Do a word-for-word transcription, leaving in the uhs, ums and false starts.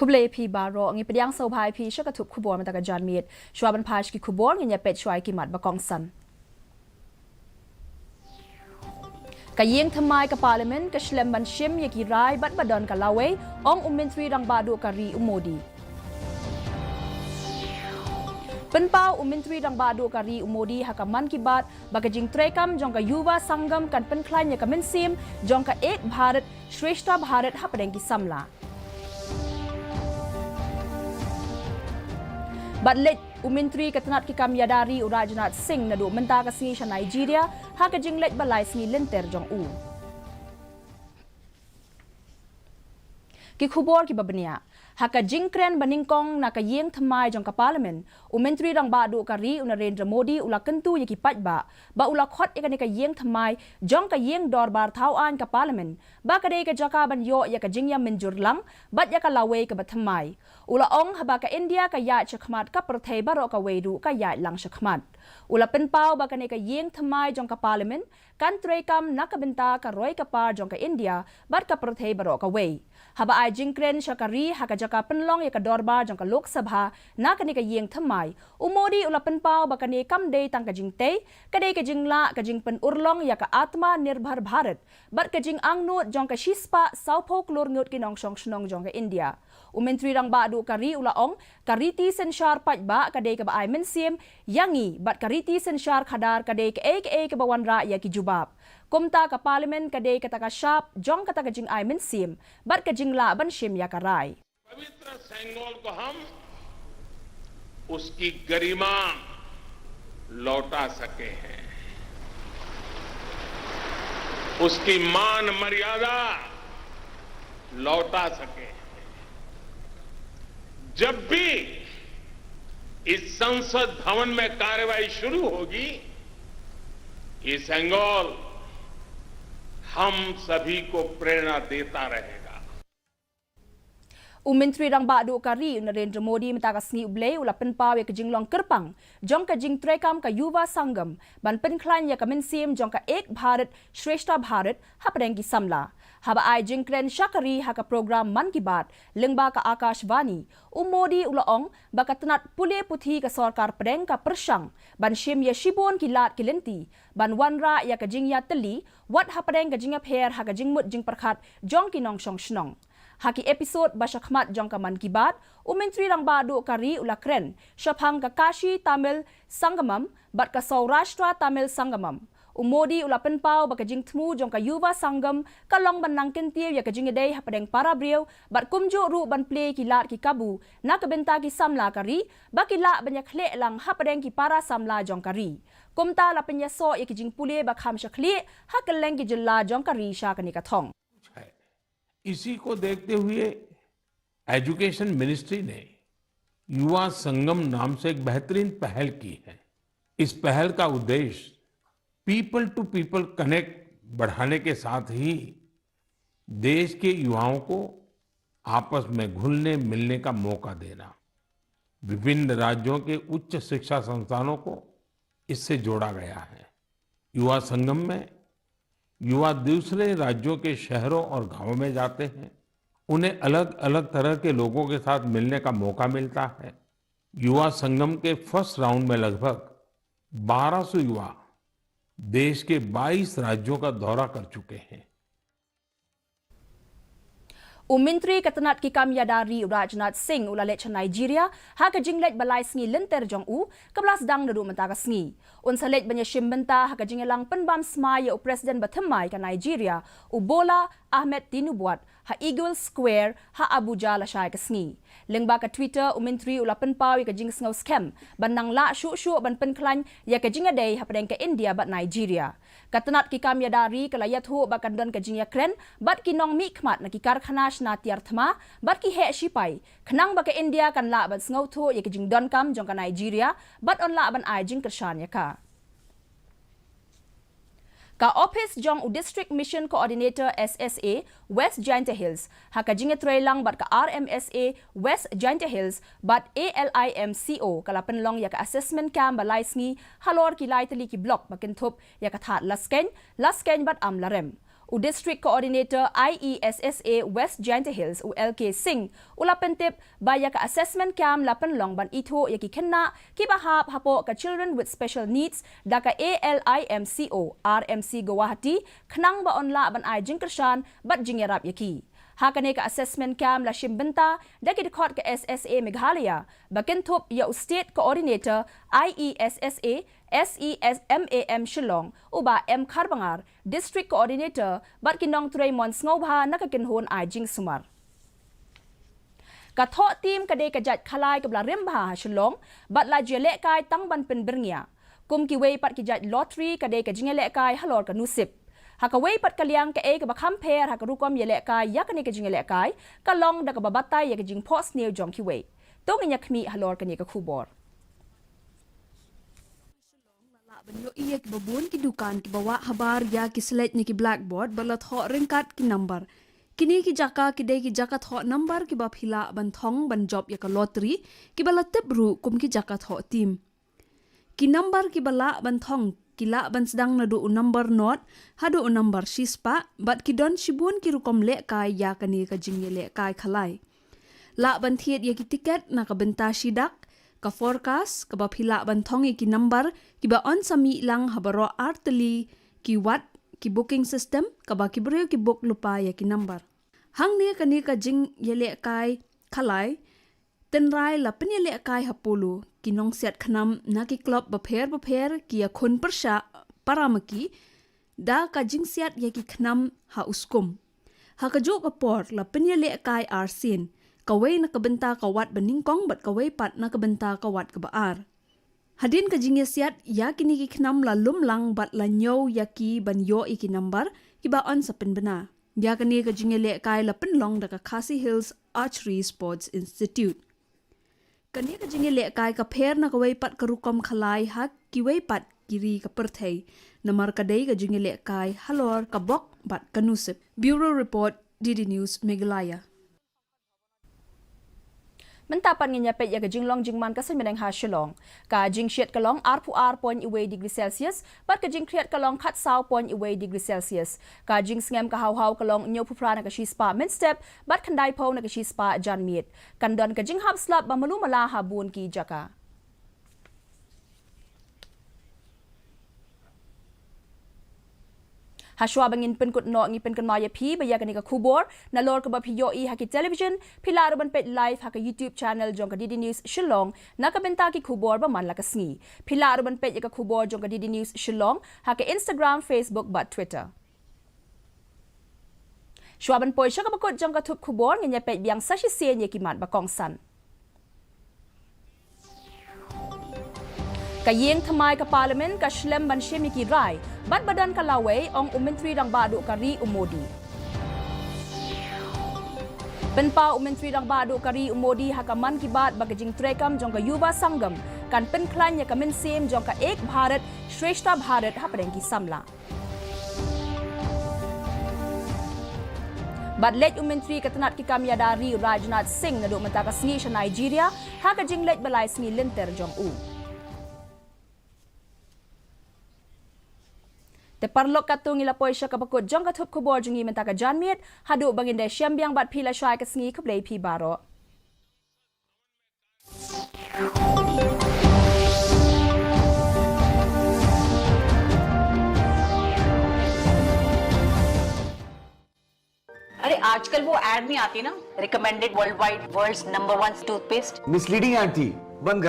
Khublei phi baroh, ngi pdiang sngewbha ïa phi sha ka thup khubor mynta ka janmiet. Shuwa ban phai sha ki khubor, ngin ïa peit shuwa ïa ki mat ba kongsan. Ka ïing thymmai ka Parliament ka shlem ban shim ïa ki rai bad ba don ka lawei, ong u Myntri Rangbah Duh ka ri u Modi. Pynpaw u Myntri Rangbah Duh ka ri u Modi ha ka Mann Ki Baat ba ka jingtreikam jong ka Yuva Sangam kan pynkhlaiñ ïa ka mynsiem jong ka Ek Bharat Shreshtha Bharat hapdeng ki samla. Bad leit u Myntri ka tnat ki kam ïada ri u Rajnath Singh naduh mynta ka sngi sha Nigeria ha ka jingleit ba lai sngi lynter jong u. Ki khubor kiba bniah. Ha ka jingkren ba nyngkong na ka ïing thymmai jong ka Parliament, u Myntri Rangbah Duh ka ri u Narendra Modi u la kyntu ïa ki paidbah ba u la khot ïa kane ka ïing thymmai jong ka ïing dorbar thaw aiñ ka Parliament ba ka dei ka jaka ban ïoh ïa ka jingïamynjur lang bad ïa ka lawei kaba thymmai. U la ong haba ka India ka ïaid shakhmat ka pyrthei baroh kawei ruh ka ïaid lang shakhmat. U la pynpaw ba kane ka ïing thymmai jong ka Parliament kan treikam na ka bynta ka roi ka par jong ka India bad ka pyrthei baroh kawei. Haba ai jingkren sha ka ri ha ka jaka pynlong ïa ka dorbar jong ka Lok Sabha na kane ka ïing thymmai, u Modi u la pynpaw ba kane kam dei tang ka jingtei, ka dei ka jinglah ka jingpynurlong ïa ka Atma Nirbhar Bharat bad ka jingangnud jong ka shispah sawphew klur ngut ki nongshong shnong jong ka India. U Myntri Rangbah Duh ka ri u la ong, ka riti synshar paidbah ka dei kaba ai mynsiem ïa ngi bad ka riti synshar khadar ka dei kaei kaei kaba wanrah ïa ki jubab. Kumta ka Parliament ka dei kata ka shap jong kata ka jingai mynsiem bad ka jinglah ban shim ïa ka rai. पवित्र सेंगोल को हम उसकी गरिमा लौटा सके हैं, उसकी मान मर्यादा लौटा सके हैं। जब भी इस संसद भवन में कार्यवाही शुरू होगी, ये सेंगोल हम सभी को प्रेरणा देता रहेगा। U Myntri Rangbah Duh ka ri u Narendra Modi mynta ka sngi u Blei u la pynpaw ïa ka jinglong kyrpang jong ka jingtreikam ka Yuva Sangam ban pynkhlaiñ ïa ka mynsiem jong ka Ek Bharat Shreshtha Bharat hapdeng ki samla. Haba ai jingkren sha ka ri ha ka program Mann Ki Baat lyngba ka Akashvani, u Modi u la ong ba ka tnat pule puthi ka sorkar pdeng ka pyrshang ban shim ïa shibun ki lad ki lynti ban wanrah ïa ka jingïatylli wat hapdeng ka jingïapher ha ka jingmut jingpyrkhat jong ki nongshong shnong. Ha ki episode ba shakhmat jong ka Mann Ki Baat, u Myntri Rangbah Duh ka ri u la kren shaphang ka Kashi Tamil Sangamam bad ka Saurashtra Tamil Sangamam. U Modi u la pynpaw ba ka jingthmu jong ka Yuva Sangam ka long ban nang kyntiew ïa ka jingïadei hapdeng para briew bad kumjuh ruh ban plie ki lad ki kabu na ka bynta ki samla ka ri ba ki lah ban ïakhleh lang hapdeng ki para samla jong ka ri. Kumta la pynïasoh ïa ki jingpule ba kham shaklieh ha kylleng ki jylla jong ka ri sha kane ka thong. है। इसी को देखते हुए education ministry ने युवा संगम नाम से एक बेहतरीन पहल की है। इस पहल का उद्देश्य पीपल टू पीपल कनेक्ट बढ़ाने के साथ ही देश के युवाओं को आपस में घुलने मिलने का मौका देना। विभिन्न राज्यों के उच्च शिक्षा संस्थानों को इससे जोड़ा गया है। युवा संगम में युवा दूसरे राज्यों के शहरों और गांवों में जाते हैं। उन्हें अलग-अलग तरह के लोगों के साथ मिलने का मौका मिलता है। युवा संगम के फर्स्ट राउंड में लगभग बारह सौ युवा देश के बाईस राज्यों का दौरा कर चुके हैं। U Myntri ka tnat ki kam ïada ri u Rajnath Singh u la leit sha Nigeria ha ka jingleit ba lai sngi lynter jong u kaba la sdang naduh mynta ka sngi. Un sa leit ban ïashim bynta ha ka jingïalang pynbam smai ïa u President ba thymmai ka Nigeria, u Bola Ahmed Tinubu, ha Eagle Square ha Abuja lashai ka sngi. Lyngba ka Twitter, u Myntri u la pynpaw ïa ka jingsngew skhem ban nang lah shuh shuh ban pynkhlaiñ ïa ka jingïadei hapdeng ka India bad Nigeria. Ka tnat ki kam ïada ri ka la ïathuh ba kan don ka jingïakren bad ki nongmihkhmat na ki karkhana shna tiar thma bad ki heh shipai khnang ba ka India kan lah ban sngewthuh ïa ka jingdonkam jong ka Nigeria bad yn lah ban ai jingkyrshan ïa ka. Ka ophis jong u District Mission Coordinator, S S A, West Jaintia Hills ha ka jingïatreilang bad ka R M S A West Jaintia Hills bad A L I M C O ka la pynlong ïa ka assessment camp ba lai sngi halor ki lai tylli ki block ba kynthup ïa ka Thadlaskein, Laskein bad Amlarem. U District Coordinator I E S S A West Jaintia Hills, u L K Singh, u la pyntip ba ïa ka assessment camp la pynlong ban ithuh ïa ki khynnah kiba hap hapoh ka Children with Special Needs da ka A L I M C O R M C Guwahati, khnang ba yn lah ban ai jingkyrshan bad jingïarap ïa ki. Ha kane ka assessment camp la shim bynta da ki dkhot ka S S A Meghalaya, ba kynthup ïa u State Coordinator I E S S A S E S M A M Shillong, u Bah M Kharbangar, District Coordinator, bad ki nongtrei mon sngewbha na ka kynhun ai jingsumar. Ka thoh tim ka dei ka jait khalai kaba la rim bha ha Shillong, bad la jia lehkai tang ban pynbyrngia. Kum kiwei pat ki jait lottery, ka dei ka jingïalehkai halor ka nusip. Ha kawei pat ka liang, kaei kaba kham pher ha ka rukom ïalehkai ïa kane ka jingïalehkai ka long da kaba batai ïa ka jingphohsniew jong kiwei. To ngin ïa khmih halor kane ka khubor. Lah ban ïohi ïa kiba bun ki dukan kiba wah habar ïa ki slate ne ki blackboard ba la thoh ryngkat ki number. Kine ki jaka ki dei ki jaka thoh number kiba phi lah ban thong ban jop ïa ka lottery, kiba la tip ruh kum ki jaka thoh tim. Ki number kiba lah ban thong ki lah ban sdang naduh u number nod haduh u number shispah, bad ki don shibun ki rukom lehkai ïa kane ka jingïalehkai khalai. Lah ban thied ïa ki tiket na ka bynta shi dak, ka forecast, kaba phi lah ban thong ïa ki number kiba yn sa mih lang ha baroh ar tylli ki wat, ki booking system, kaba ki briew ki book lypa ïa ki number. Hangne kane ka jingïalehkai khalai, tynrai la pynïalehkai ha Polo, ki nongsiat khnam na ki club bapher bapher ki ïakhun pyrshah para ma ki da ka jingsiat ïa ki khnam ha u skum. Ha kajuh ka por la pynïalehkai arsien, kawei na ka bynta ka wat ba nyngkong bad kawei pat na ka bynta ka wat kaba ar. Hadien ka jingïasiat ïa kine ki khnam la lum lang bad la ñiew ïa ki ban ïoh ïa ki number kiba yn sa pynbna. Ïa kane ka jingïalehkai la pynlong da ka Khasi Hills Archery Sports Institute. Kane ka jingïalehkai ka pher na kawei pat ka rukom khalai ha kiwei pat ki ri ka pyrthei, namar ka dei ka jingïalehkai halor ka bok bad ka nusip. Bureau Report, D D News Meghalaya. Mynta pat ngin ïa peit ïa ka jinglong jingman ka suiñ bneng ha Shillong. Ka jingshit ka long arphew ar point wei degree Celsius, bad ka jingkhriat ka long khatsaw point wei degree Celsius. Ka jingsngem ka haw haw ka long hynñiewphew phra na ka shispah mynstep, bad khyndaiphew na ka shispah janmiet. Kan don ka jinghap slap ba malu mala ha bun ki jaka. Hashwa ba ngin pynkut noh, ngi pynkynmaw ïa phi ba ïa kane ka khubor, nalor kaba phi ïohi ha ki television, phi lah ruh ban peit live ha ka YouTube channel jong ka D D News Shillong na ka bynta ki khubor ba man la ka sngi. Phi lah ruh ban peit ïa ka khubor jong ka D D News Shillong ha ka Instagram, Facebook bad Twitter. Shuwa ban poi sha kaba kut jong ka thup khubor, ngin ïa peit biang sa shisien ïa ki mat ba kongsan. Ka ïing thymmai ka Parliament ka shlem ban shim ïa ki rai bad ba don ka lawei, ong u Myntri Rangbah Duh ka ri u Modi. Pynpaw u Myntri Rangbah Duh ka ri u Modi ha ka Mann Ki Baat ba ka jingtreikam jong ka Yuva Sangam kan pynkhlaiñ ïa ka mynsiem jong ka Ek Bharat Shreshtha Bharat hapdeng ki samla. Bad leit u Myntri ka tnat ki kam ïada ri u Rajnath Singh naduh mynta ka sngi sha Nigeria ha ka jingleit ba lai sngi lynter jong u. Te paralok, katto ngi la poi sha kaba kut jong ka thup khubor jong ngi mynta ka janmiet, haduh ba ngin da shem biang bad phi lashai ka sngi, khublei phi baroh. अरे, आजकल वो एड नहीं आती ना, recommended world wide, world's number one toothpaste. Misleading ad थी, बंद